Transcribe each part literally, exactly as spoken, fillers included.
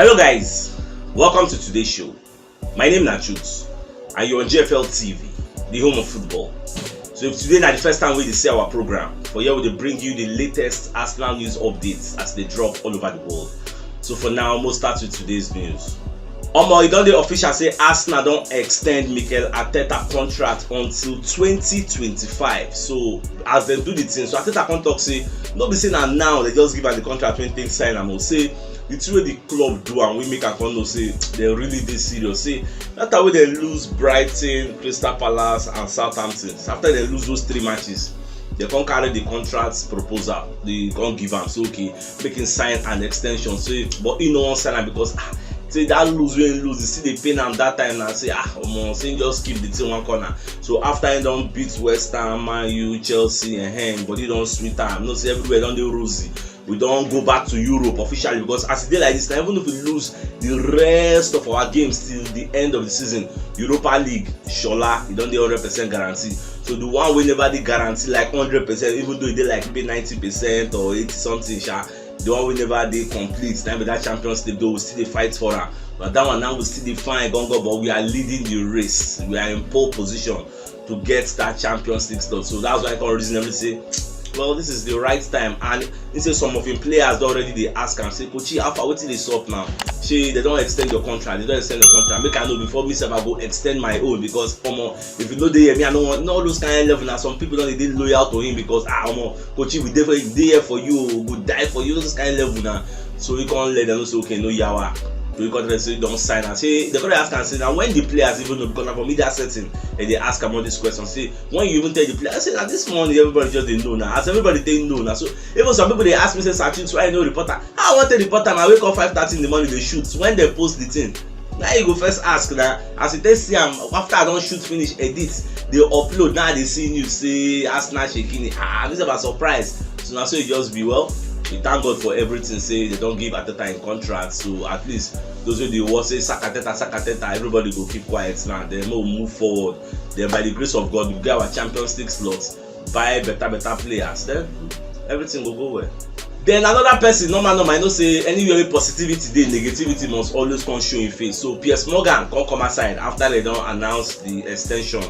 Hello guys, welcome to today's show. My name na Chooks and you're on G F L T V, the home of football. So if today na the first time wey you dey see our program, for here we dey bring you the latest Arsenal news updates as they drop all over the world. So for now, we'll start with today's news. Omo, e don dey official say Arsenal don extend Mikel Arteta contract until twenty twenty-five. So as dem do the thing, so Arteta come talk say no be say na now they just give am the contract when things sign am o. Say the thing wey the club do am wey make am come know say dem really dey serious. Say that time wey dem lose Brighton, Crystal Palace and Southampton, after dem lose those three matches, dem come carry the contract proposal, dem come give am say okay, make him sign an extension. Say but he no wan sign am because ah, say that lose wey he lose, e still dey pain am that time na. Say ah, omo, say he just keep the thing one corner. So after he don beat West Ham, Man U, Chelsea, eh, him body don sweet am. You know say everywhere don dey rosy. We don go back to Europe officially because as e dey like this now, even if we lose the rest of our games till the end of the season, Europa League, shola, e don dey hundred percent guarantee. So the one wey never dey guarantee like hundred percent, even though e dey like maybe ninety percent or eighty something sha, the one wey never dey complete, na be that Champions League, though we still dey fight for am. But that one now we still dey find gangan, but we are leading the race. We are in pole position to get that Champions League slot. So that's why I come reason everything say, well, this is the right time. And he say some of him players don already dey ask am say, Coachy, how far, wetin dey sup now? Shey they don extend your contract? They don extend your contract. Make I know before me sef I go extend my own because omo, if you no dey here, me I no want, no, all those kind of level na some people don dey dey loyal to him because ah, omo, Coachy, we dey for, dey here for you, we go die for you, those kind of level na. So he come let them know say okay, no yawa. So he come tell them say he don sign am. Say they come dey ask am say na when the players even know, because na for media setting and they ask am all these questions. Say when you even tell the players, I say na this morning everybody just dey know na. As everybody take know na, so even some people dey ask me say, Sir Chooks, why you no report am? How I wan take report am? I wake up five thirty in the morning dey shoot. When they post the thing, na you go first ask na. As you take see am, after I don shoot finish, edit, dey upload, now I dey see news say Arsenal shekini. Ah, this is about surprise. So na so e just be. Well, we thank God for everything. Say they don give Arteta in contract, so at least those wey dey war say sack Arteta, sack Arteta, everybody go keep quiet now. Then make we move forward. Then by the grace of God, we get our Champions League slots, buy better better players. Then everything go go well. Then another person, normal normal, I know say anywhere wey positivity dey, negativity must always come show im face. So Piers Morgan come come outside after they don announce the extension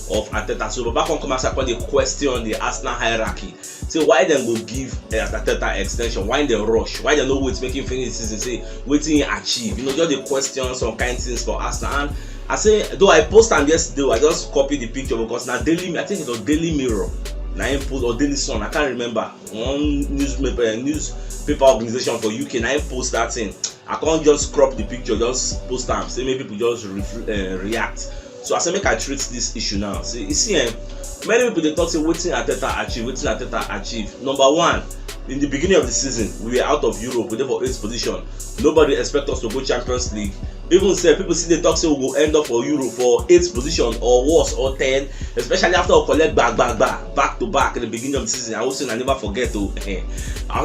of Arteta. So Baba come come outside, come dey question the Arsenal hierarchy. Say why dem go give eh, Arteta extension? Why dem rush? Why dem no wait make him finish the season? Say wetin he achieve? You know, just dey question some kind things for Arsenal. And I say, though I post am yesterday, I just copy the picture because na Daily, I think it was Daily Mirror, na him post, or Daily Sun, I can't remember. One newspaper, eh, newspaper organization for U K, na him post that thing. I can't just crop the picture, just post am. Say make people just refl- uh, react. So I say make I treat this issue now. See, you see, eh, many people dey talk say wetin Arteta achieve, wetin Arteta achieve. Number one, in the beginning of the season, we were out of Europe, we dey for eighth position. Nobody expect us to go Champions League. Even say people still dey talk say we go end up for Europe for eighth position or worse or ten, especially after we collect back, back, back, back to back in the beginning of the season. I will say I never forget o, eh.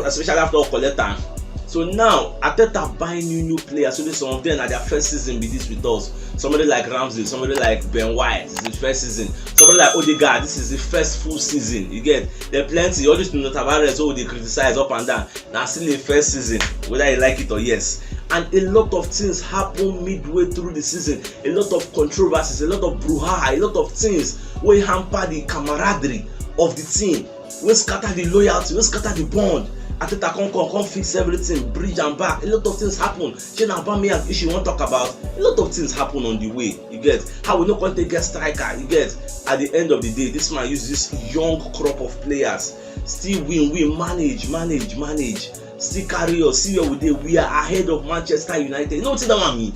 Especially after we collect am. So now Arteta buy new new players. So this, some of them na their first season be this with us. Somebody like Ramsey, somebody like Ben White, it's the first season. Somebody like Odegaard, this is the first full season. You get, there plenty. All this Nuno Tavares wey we dey criticize up and down, na still im first season, whether you like it or yes. And a lot of things happen midway through the season. A lot of controversies, a lot of brouhaha, a lot of things wey hamper the camaraderie of the team, wey scatter the loyalty, wey scatter the bond. Arteta come come come fix everything, bridge am back. A lot of things happen. Shey na Aubameyang issue you wan talk about? A lot of things happen on the way. You get, how we no come take get striker? You get, at the end of the day, this man use this young crop of players, still win, win, manage, manage, manage, still carry us. See where we dey. We are ahead of Manchester United. You know wetin that one mean?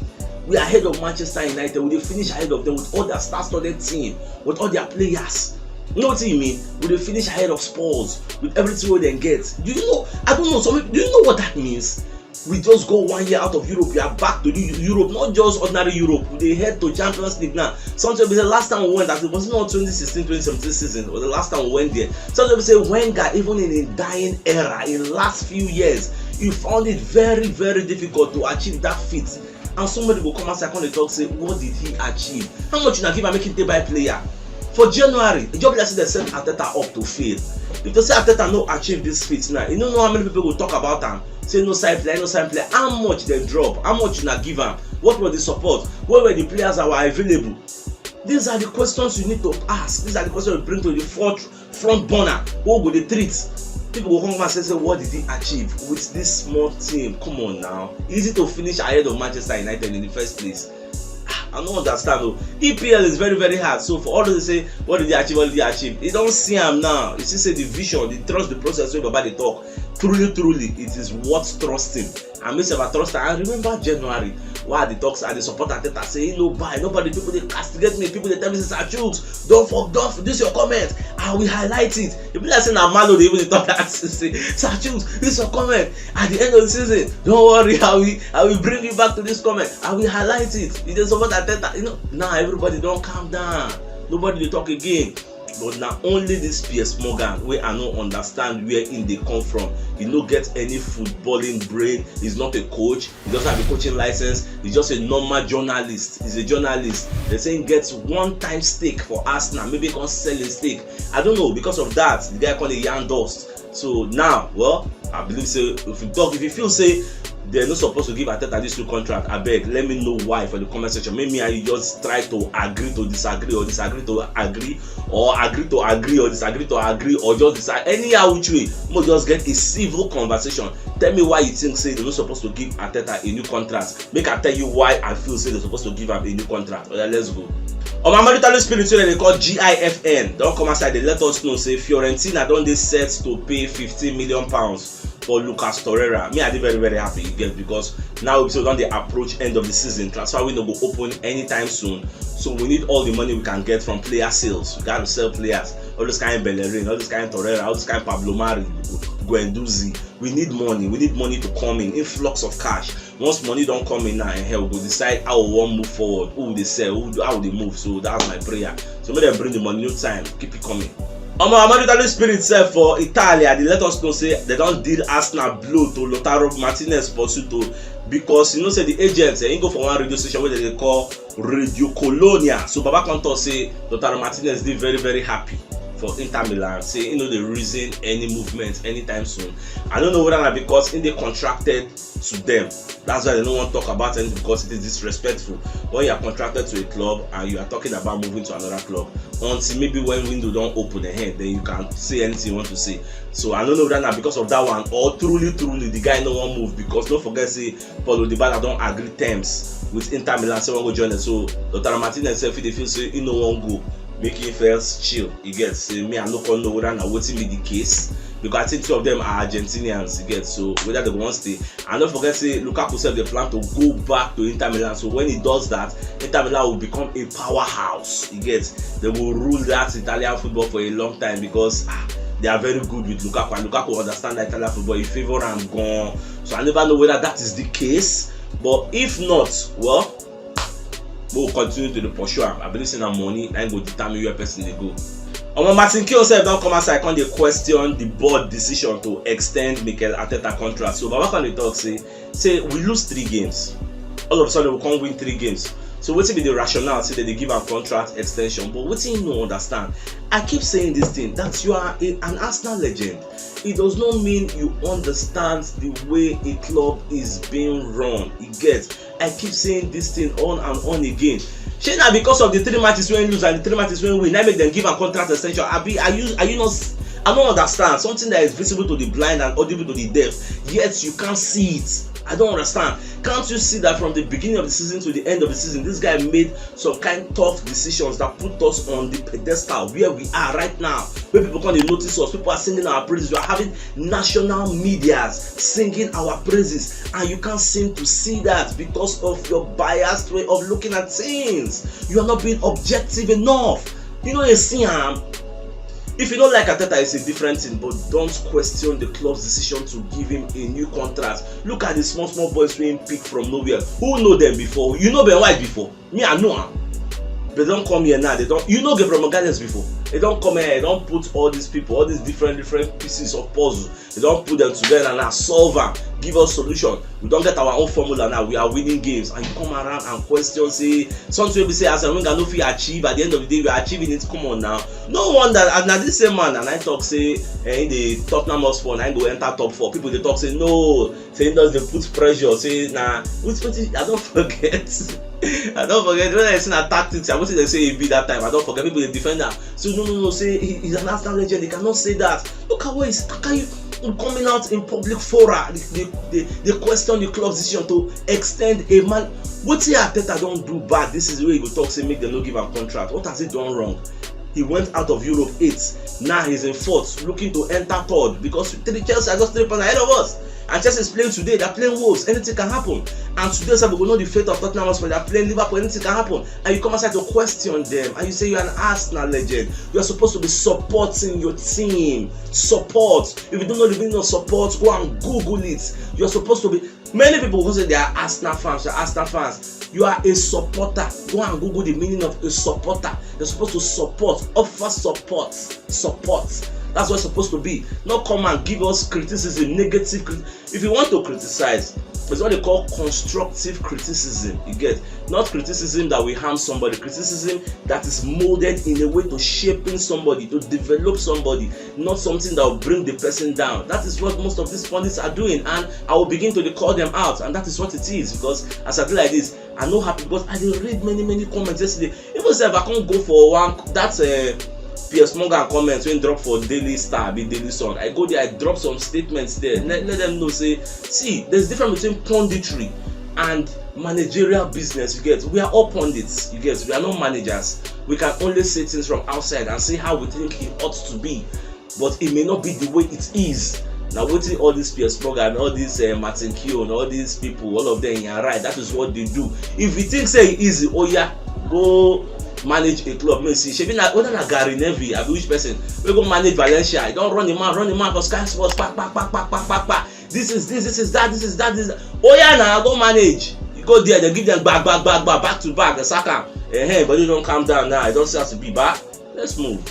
We are ahead of Manchester United. We dey finish ahead of them with all their star-studded team, with all their players. You know wetin e mean? We dey finish ahead of Spurs with everything wey dem get. Do you know? I don't know. Some people, do you know what that means? We just go one year out of Europe. We are back to the Europe, not just ordinary Europe. We dey head to Champions League now. Something be say last time we went, that was not twenty sixteen twenty seventeen season, was the last time we went there. Something be say Wenger, even in his dying era, in last few years, he found it very, very difficult to achieve that feat. And somebody go come outside, come dey talk say, what did he achieve? How much una give am make him take buy player? For January, e just be like say dem set Arteta up to fail. If to say Arteta no achieve this feat now, you no know how many people go talk about am, say no sign player, no sign player. How much dem drop? How much una give am? What was the support? Where were the players that were available? These are the questions you need to ask. These are the questions you bring to the front, front burner. Who go dey treat? People go come and say, say, what did he achieve with this small team? Come on now. Easy to finish ahead of Manchester United in the first place. I don't understand though. E P L is very, very hard. So for all those say, what did they achieve? What did they achieve? You don't see him now. You see, say the vision, the trust, the process wey Baba dey talk. Truly, truly, it is worth trusting. And me sef, I trust am. I remember January, why the talks and the support Arteta say, no buy, nobody, people dey castigate me, people dey tell me, say, Sir Chuks, don't for, don't for, this your comment, I will highlight it. E be like say na Malo dey even dey talk that, say, Sir Chuks, this your comment, at the end of the season, don't worry, I will, I will bring you back to this comment, I will highlight it. You dey support Arteta, you know, now everybody don calm down, nobody dey talk again. But na only this Piers Morgan wey I no understand where im dey come from. He no get any footballing brain. He's not a coach. He doesn't have a coaching license. He's just a normal journalist. He's a journalist. They say he gets one time stake for Arsenal. Maybe he can sell his stake. I don't know. Because of that, the guy come dey yarn dust. So now, well, I believe say if you talk, if you feel say dem no suppose to give Arteta this new contract, abeg, let me know why for the comment section. Make me and you just try to agree to disagree, or disagree to agree, or agree to agree, or disagree to agree, or just decide anyhow which way. Make we just get a civil conversation. Tell me why you think say dem no suppose to give Arteta a new contract. Make I tell you why I feel say dem suppose to give am a new contract. Oya, let's go. Omo, Maritali Spirit wey dem dey call G I F N don come outside dey let us know say Fiorentina don dey set to pay fifteen million pounds for Lucas Torreira. Me, I dey very, very happy, you get, because now we don dey approach end of the season. Transfer window go open anytime soon. So we need all the money we can get from player sales. We got to sell players. All those kind of Bellerin, all those kind of Torreira, all those kind of Pablo Mari, Guendouzi. We need money. We need money to come in. Influx of cash. Once money don come in now, eh, we go decide how we wan move forward, who we dey sell, who, how we dey move. So that's my prayer. So make dem bring the money, no time, keep it coming. Omo, Maritali Spirit sef for Italy, they let us know say dem don deal Arsenal blow to Lautaro Martinez pursuit o, because you know say the agent, eh, he go for one radio station wey dem dey call Radio Colonia. So Baba come talk say Lautaro Martinez dey very, very happy for Inter Milan, say he no dey reason any movement anytime soon. I no know whether na because he dey contracted to them. That's why they no wan talk about anything, because it is disrespectful when you are contracted to a club and you are talking about moving to another club. Until maybe when window don open ahead, then you can say anything you want to say. So I no know whether na because of that one or truly, truly the guy no wan move, because don't forget say Paulo Dybala don agree terms with Inter Milan, say wan go join them. So Lautaro Martinez sef fit dey feel say he no wan go, make him first chill. You get, say me, I no come know whether na wetin be the case, because I think two of them are Argentinians, you get. So whether they go wan stay, and don't forget say Lukaku sef dey plan to go back to Inter Milan. So when he does that, Inter Milan will become a powerhouse, you get. They will rule that Italian football for a long time because, ah, they are very good with Lukaku, and Lukaku understand that Italian football. He favor am gan. So I never know whether that is the case, but if not, well, we will continue to dey pursue am. I believe say na money na im go determine where person dey go. Omo, Martin Keown sef don come outside come dey question the board decision to extend Mikel Arteta contract. So Baba come dey talk say, say we lose three games. All of a sudden we come win three games. So wetin be the rationale say dem dey give am contract extension? But wetin you no understand, I keep saying this thing, that you are a, an Arsenal legend. It does not mean you understand the way a club is being run. You get? I keep saying this thing on and on again. Shey na because of the three matches wey he lose and the three matches wey he win, na make dem give am contract extension? Abi, are you, are you not? I don't understand. Something that is visible to the blind and audible to the deaf, yet you can't see it. I don't understand. Can't you see that from the beginning of the season to the end of the season, this guy made some kind tough decisions that put us on the pedestal where we are right now, where people come dey notice us, people are singing our praises, we are having national medias singing our praises, and you can't seem to see that because of your biased way of looking at things. You are not being objective enough. You no dey see am. If you no like Arteta, it's a different thing, but don't question the club's decision to give him a new contract. Look at the small, small boys wey him pick from nowhere. Who know them before? You know Ben White before? Me, I know am. They don come here now. They don, you know Gabriel Magalhaes before? They don't come here, they don't put all these people, all these different different pieces of puzzle. They don't put them together and now solve am, give us solution. We don't get our own formula now. We are winning games, and you come around and question say something we say as a winger no fit achieve. At the end of the day, we are achieving it. Come on now, no wonder. And now this same man and I talk say, eh, the Tottenham Hotspur and I go enter top four. People they talk say no, say he does they put pressure. Say nah, which which I don't forget. I don't forget when I say na tactics. I was they say he be that time. I don't forget people they defend that. So no no no, say he, he's an Arsenal legend. He cannot say that. Look at what he's look at you coming out in public fora. They, they, they, they question the club's decision to extend a man. What he Arteta don't do bad. This is where he go talk say make them no give him contract. What has he done wrong? He went out of Europe eight. Now he's in fourth, looking to enter third because three Chelsea are just three points ahead of us. And Chelsea is playing today, they're playing Wolves, anything can happen. And today, we go know the fate of Tottenham Hotspur, they're playing Liverpool, anything can happen. And you come outside to question them, and you say you're an Arsenal legend. You're supposed to be supporting your team. Support. If you don't know the meaning of support, go and Google it. You're supposed to be. Many people who say they are Arsenal fans, you're Arsenal fans. You are a supporter. Go and Google the meaning of a supporter. You're supposed to support, offer support, support. That's what it's supposed to be. Not come and give us criticism, negative. Crit- if you want to criticize, it's what they call constructive criticism. You get not criticism that will harm somebody. Criticism that is molded in a way to shaping somebody, to develop somebody, not something that will bring the person down. That is what most of these pundits are doing, and I will begin to call them out, and that is what it is. Because as I do like this, I no happy because I dey read many many comments yesterday. Even sef I come go for one that uh, Piers Morgan comments wey drop for Daily Star abi Daily Sun. I go there, I drop some statements there. Let, let them know say, see, there's difference between punditry and managerial business. You get, we are all pundits. You get, we are not managers. We can only see things from outside and see how we think it ought to be, but it may not be the way it is. Now wetin all these Piers Morgan and all these uh, Martin Keown, all these people, all of them are right. That is what they do. If you think say it easy, oh yeah, go manage a club. May see, shebi na whether na Gary Neville, abi which person we go manage Valencia. I don't run the man, run the man for Sky Sports, pack, pack, pack, pack, pack, pack, pack. This is this, this is that, this is that, this. Is that. Oh yeah, now go manage. You go there, they give them back, back, back, back, back to back. They sack am. Eh, hey, but you don't calm down now. I don't see how to be back. Let's move.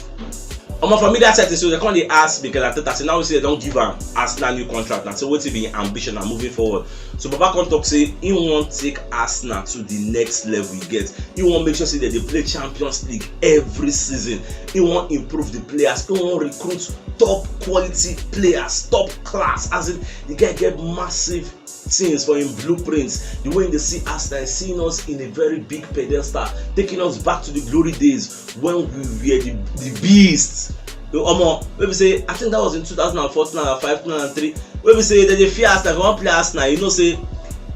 Omo, for media setting, so they come dey ask Mikel Arteta say now we say they don't give am Arsenal new contract now. So wetin be him ambition and moving forward? So Baba come talk say he wan take Arsenal to the next level. You get, he wan make sure say that they play Champions League every season. He wan improve the players. He wan recruit top quality players, top class. As in, the guy get massive things for him blueprints. The way they see Arsenal, seeing us in a very big pedestal, taking us back to the glory days when we were the, the beasts. The Omo, maybe say I think that was in two thousand and four, two thousand and five, two thousand and three. Maybe say that they fear Arsenal. If you want play Arsenal, you know say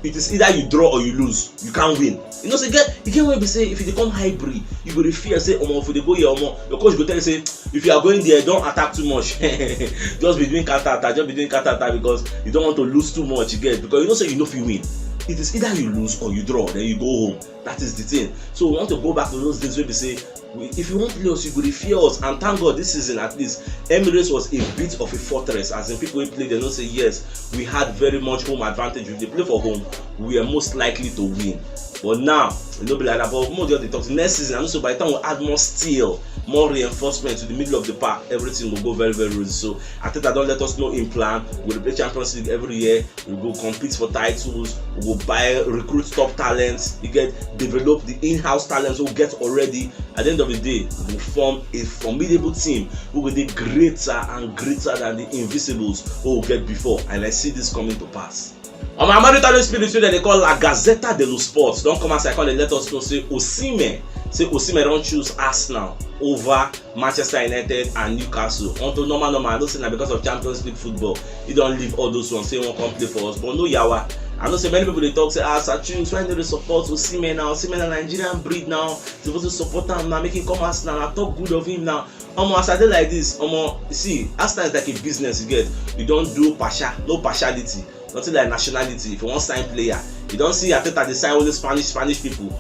it is either you draw or you lose. You can't win. You know say get you get wey be say if you dey come Highbury, you go dey fear say omo if you dey go here omo your coach go tell you say if you are going there don't attack too much. Just be doing counter attack, just be doing counter attack because you don't want to lose too much, you get, because you know say you no fit win. It is either you lose or you draw, then you go home. That is the thing. So we want to go back to those days wey be say we, if you wan play us, you go dey fear us. And thank God this season at least Emirates was a bit of a fortress. As in people wey play, they know say yes, we had very much home advantage. If they play for home, we are most likely to win. But now, e no be like that. But more just dey talk next season. I know so by the time we add more steel, more reinforcement to the middle of the park, everything will go very very rosy. So Arteta don let us know him plan. We dey play Champions League every year. We go compete for titles. We go buy, recruit top talents. You get, develop the in-house talents we get already. At the end of the day, we go form a formidable team. We go dey greater and greater than the Invisibles we get before. And I see this coming to pass. On my marital spirit, wey dem dey call La Gazzetta dello Sport, don come outside come dey let us know say Osimhen, say Osimhen don choose Arsenal over Manchester United and Newcastle. Unto normal normal, I know say na because of Champions League football. He don leave all those ones, say he wan come play for us, but no yawa. I know say many people dey talk say, ah, Sir Chuks, why you no dey support Osimhen now? Osimhen na Nigerian breed now. You suppose to support am now, make him come Arsenal. I talk good of him now. Omo, as I dey like this, omo, see, Arsenal is like a business, you get. You don do partial, no partiality. Nothing like nationality. If you wan sign player, you don see Arteta dey sign only Spanish, Spanish people.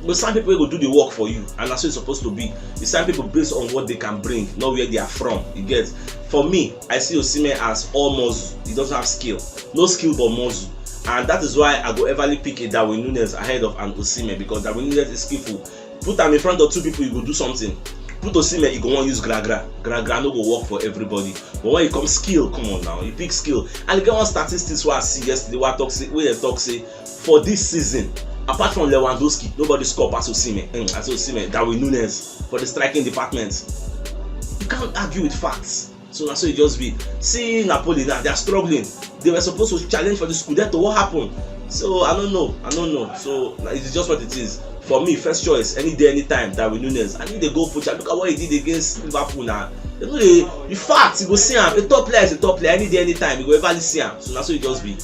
But sign people wey go do the work for you, and that's what it's supposed to be. You sign people based on what they can bring, not where they are from. You get? For me, I see Osimhen as all muscle. He doesn't have skill. No skill but muscle. And that is why I go everly pick a Darwin Nunez ahead of an Osimhen, because Darwin Nunez is skillful. Put am in front of two people, you go do something. Put Osimhen, e go wan use gra gra. Gra gra no go work for everybody. But when e come skill, come on now, e big skill. And e get one statistics wey I see yesterday wey I talk say, wey dem talk say for this season, apart from Lewandowski, nobody score pass Osimhen. Mm, I say Osimhen, Darwin Nunez for the striking department. You can't argue with facts. So na so e just be. See Napoli now, they are struggling. They were supposed to challenge for the Scudetto. What happened? So I don't know. I don't know. So like, it's just what it is. For me, first choice, any day, anytime, Darwin Nunez. I need the goal poacher. Look at what he did against Liverpool now. You know the, the fact, you go see him. A top player is a top player. Any day, anytime, you go ever see him. So na so e just be.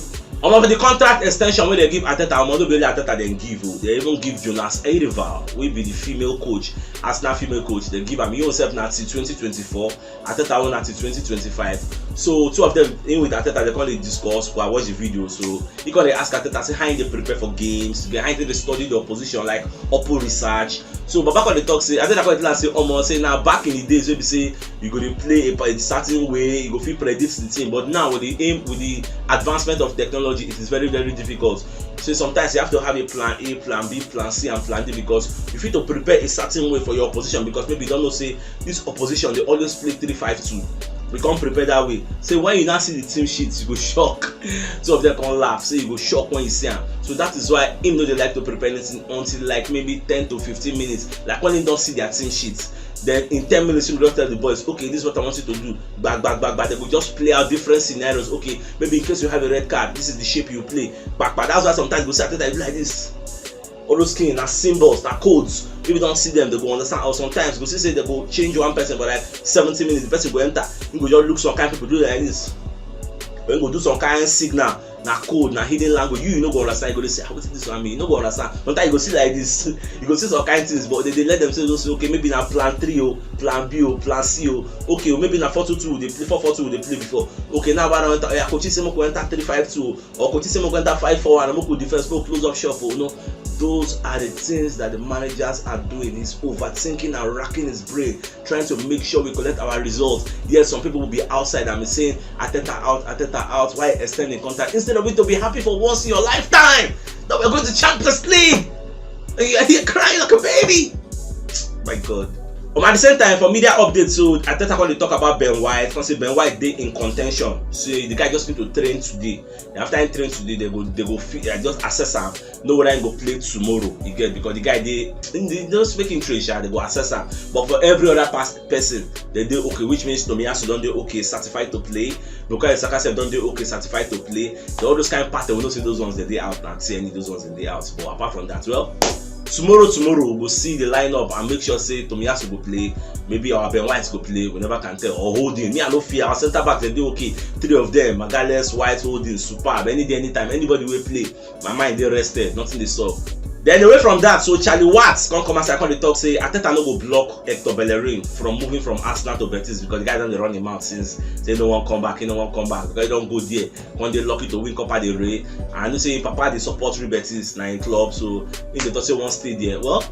Omo, for the contract extension wey dem give Arteta, omo, no be only Arteta dem give o. Dem even give Jonas Eirival, wey be the female coach, Arsenal female coach. Dem give am, he himself na till twenty twenty-four, Arteta own na till twenty twenty-five. So two of them, him with Arteta, dem come dey discuss. But I watch the video, so he come dey ask Arteta say how he dey prepare for games, how he dey study the opposition, like Oppo research. So Baba come dey talk say, Arteta come dey tell am say, omo, say na back in the days wey be say you go dey play a, a certain way, you go fit predict the team. But now with the aim, with the advancement of technology, it is very, very difficult. So sometimes you have to have a plan A, plan B, plan C, and plan D, because you fit to prepare a certain way for your opposition, because maybe you don't know say this opposition dey always play three five two. We come prepare that way. Say when you now see the team sheets, you go shock. Two of them come laugh, say you go shock when you see am. So that is why him no dey like to prepare anything until like maybe ten to fifteen minutes, like when he don see their team sheets. Then in ten minutes, you go just tell the boys, okay, this is what I want you to do. Back, back, back, back. They go just play out different scenarios. Okay, maybe in case you have a red card, this is the shape you play. Back, back. That's why sometimes you go see Arteta, you be like this. All those things na symbols, na codes. If you don't see them, they go understand. Or sometimes you go see say they go change one person for like seventy minutes. The person go enter, you go just look some kind of people do like this. When you go do some kind of signal, na code, na hidden language. You, you no go understand. You go dey say, ah, wetin this one mean? You no go understand. Sometimes you go see like this, you go see some kind things, but they, they let themselves know say, okay, maybe na plan three o, plan B o, plan C o. Okay, or maybe na four two two we dey play, four four two we dey play before. Okay, now I wan enter. Yeah, coach say make we enter three five two, or coach say make we enter five four one, make we defense, make we close up shop. Oh no, those are the things that the managers are doing. He's overthinking and racking his brain, trying to make sure we collect our results. Yes, some people will be outside and be saying, Arteta out, Arteta out. Why extend the contract? Instead of it to be happy for once in your lifetime that we're going to Champions League, and you're here crying like a baby. My God. Um, at the same time, for media updates, so Arteta come dey talk about Ben White. Come say Ben White dey in contention. So the guy just need to train today. And after he train today, they go, they go fit, I just assess am, know whether he go play tomorrow. You get, because the guy dey, they just make him train, sha, they go assess am. But for every other past person, they dey okay, which means Tomiyasu don dey okay, certified to play. Bukayo Saka sef don dey okay, certified to play. So all those kind of pattern, we know say those ones they dey out now. See any those ones they dey out. But apart from that, well, tomorrow, tomorrow we go see the lineup and make sure say Tomiyasu go play. Maybe our Ben White go play. We never can tell. Or Holding. Me, I no fear. Our centre back, they dey okay. Three of them: Magalhaes, White, Holding, superb. Any day, anytime, anybody will play. My mind dey rested. Nothing dey sup. Then away from that, so Charlie Watts come come outside, come dey talk say Arteta no go block Hector Bellerin from moving from Arsenal to Betis, because the guy don dey run him mouth since. Say no one come back, he no one come back because he don go there. One day lucky to win Copa del Rey. And I know say him papa dey support Real Betis, na him club, so he dey talk say one stay there. Well,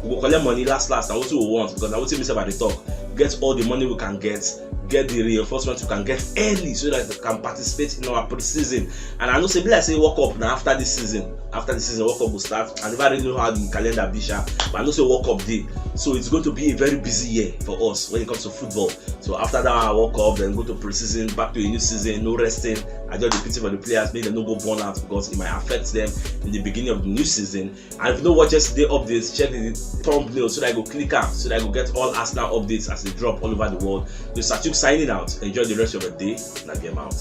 we go collect money last last, na wetin we want, because na wetin me sef I dey talk. Get all the money we can get, get the reinforcement we can get early, so that we can participate in our pre-season. And I know say be like say World Cup na after this season. After the season, World Cup will start. I never really know how the calendar be, sha, but I know say World Cup dey. So it's going to be a very busy year for us when it comes to football. So after that World Cup, then go to pre-season, back to a new season, no resting. I just dey pity for the players, make dem no go burn out, because it might affect them in the beginning of the new season. And if you no watch yesterday updates, check the thumbnail so that I go click am, so that I go get all Arsenal updates as they drop all over the world. Mister Chuks signing out. Enjoy the rest of the day. Na game out.